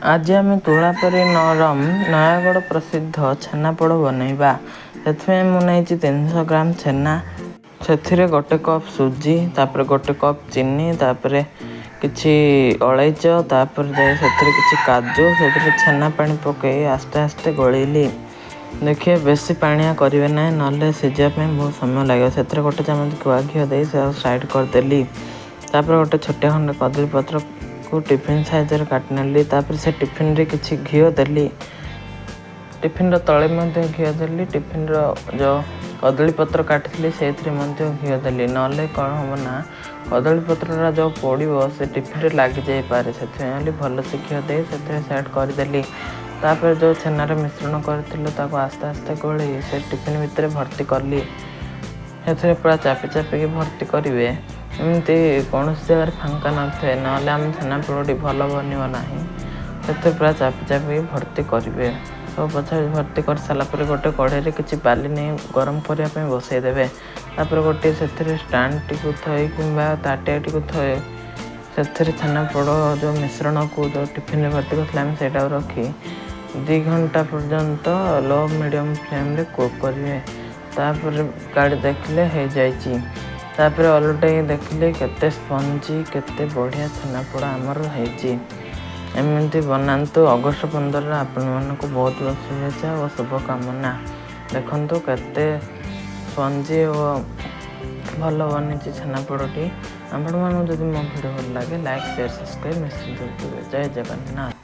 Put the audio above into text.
ଆଜି ଆମେ ତୁଳା ପରି ନରମ ନୟାଗଡ଼ ପ୍ରସିଦ୍ଧ ଛେନାପୋଡ଼ ବନେଇବା। ସେଥିପାଇଁ ମୁଁ ନେଇଛି 300 ଗ୍ରାମ ଛେନା, ସେଥିରେ 1 କପ୍ ସୁଜି, ତାପରେ 1 କପ୍ ଚିନି, ତାପରେ କିଛି ଅଳେଇଚ, ତାପରେ ଯାଇ ସେଥିରେ କିଛି କାଜୁ। ସେଥିରେ ଛେନା ପାଣି ପକାଇ ଆସ୍ତେ ଆସ୍ତେ ଗୋଳେଇଲି। ଦେଖିବେ, ବେଶୀ ପାଣିଆ କରିବେ ନାହିଁ, ନହେଲେ ସିଝିବା ପାଇଁ ବହୁତ ସମୟ ଲାଗିବ। ସେଥିରେ 1 ଚାମଚ ଗୁଆ ଘିଅ ଦେଇ ସେୟାକୁ ସାଇଡ଼୍ କରିଦେଲି। ତାପରେ ଗୋଟେ ଛୋଟିଆ ଖଣ୍ଡେ କଦଳୀ ପତ୍ରକୁ ଟିଫିନ୍ ସାଇଜରେ କାଟି ନେଲି। ତାପରେ ସେ ଟିଫିନ୍ରେ କିଛି ଘିଅ ଦେଲି, ଟିଫିନ୍ର ତଳେ ମଧ୍ୟ ଘିଅ ଦେଲି, ଟିଫିନ୍ର ଯେଉଁ କଦଳୀ ପତ୍ର କାଟିଥିଲି ସେଇଥିରେ ମଧ୍ୟ ଘିଅ ଦେଲି। ନହେଲେ କ'ଣ ହେବ ନା, କଦଳୀ ପତ୍ରଟା ଯେଉଁ ପୋଡ଼ିବ ସେ ଟିଫିନ୍ରେ ଲାଗିଯାଇପାରେ। ସେଥିପାଇଁ ବୋଲି ଭଲସେ ଘିଅ ଦେଇ ସେଥିରେ ସେଟ୍ କରିଦେଲି। ତାପରେ ଯେଉଁ ଛେନାର ମିଶ୍ରଣ କରିଥିଲୁ, ତାକୁ ଆସ୍ତେ ଆସ୍ତେ ଗୋଳେଇ ସେ ଟିଫିନ୍ ଭିତରେ ଭର୍ତ୍ତି କଲି। ସେଥିରେ ପୁରା ଚାପି ଚାପିକି ଭର୍ତ୍ତି କରିବେ, ଏମିତି କୌଣସି ଜାଗାରେ ଫାଙ୍କା ନଥାଏ, ନହେଲେ ଆମ ଛେନାପୋଡ଼ଟି ଭଲ ବନିବ ନାହିଁ। ସେଥିରେ ପୁରା ଚାପି ଚାପିକି ଭର୍ତ୍ତି କରିବେ। ସବୁ ପଛରେ ଭର୍ତ୍ତି କରିସାରିଲା ପରେ ଗୋଟେ କଢ଼େଇରେ କିଛି ବାଲି ନେଇ ଗରମ କରିବା ପାଇଁ ବସେଇ ଦେବେ। ତାପରେ ଗୋଟିଏ ସେଥିରେ ଷ୍ଟାଣ୍ଡଟିକୁ ଥୋଇ କିମ୍ବା ତାଟିଆଟିକୁ ଥୋଇ ସେଥିରେ ଛେନାପୋଡ଼ ଯେଉଁ ମିଶ୍ରଣକୁ ଯେଉଁ ଟିଫିନରେ ଭର୍ତ୍ତି କରିଥିଲେ ଆମେ, ସେଇଟାକୁ ରଖି 2 ଘଣ୍ଟା ପର୍ଯ୍ୟନ୍ତ ଲୋ ମିଡ଼ିୟମ୍ ଫ୍ଲେମ୍ରେ କୁକ୍ କରିବେ। ତାପରେ କାଢ଼ି ଦେଖିଲେ ହେଇଯାଇଛି। ତାପରେ ଓଲଟେଇକି ଦେଖିଲେ କେତେ ସ୍ପଞ୍ଜି, କେତେ ବଢ଼ିଆ ଛେନାପୋଡ଼ ଆମର ହେଇଛି। ଏମିତି ବନାନ୍ତୁ। ଅଗଷ୍ଟ 15ରେ ଆପଣମାନଙ୍କୁ ବହୁତ ବହୁତ ଶୁଭେଚ୍ଛା ଓ ଶୁଭକାମନା। ଦେଖନ୍ତୁ, କେତେ ସ୍ପଞ୍ଜି ଓ ଭଲ ବନିଛି ଛେନାପୋଡ଼ଟି। ଆପଣମାନଙ୍କୁ ଯଦି ମୋ ଭିଡ଼ିଓ ଭଲ ଲାଗେ, ଲାଇକ୍, ସେୟାର, ସବସ୍କ୍ରାଇବ୍ ନିଶ୍ଚିତ କରିବେ। ଜୟ ଜଗନ୍ନାଥ।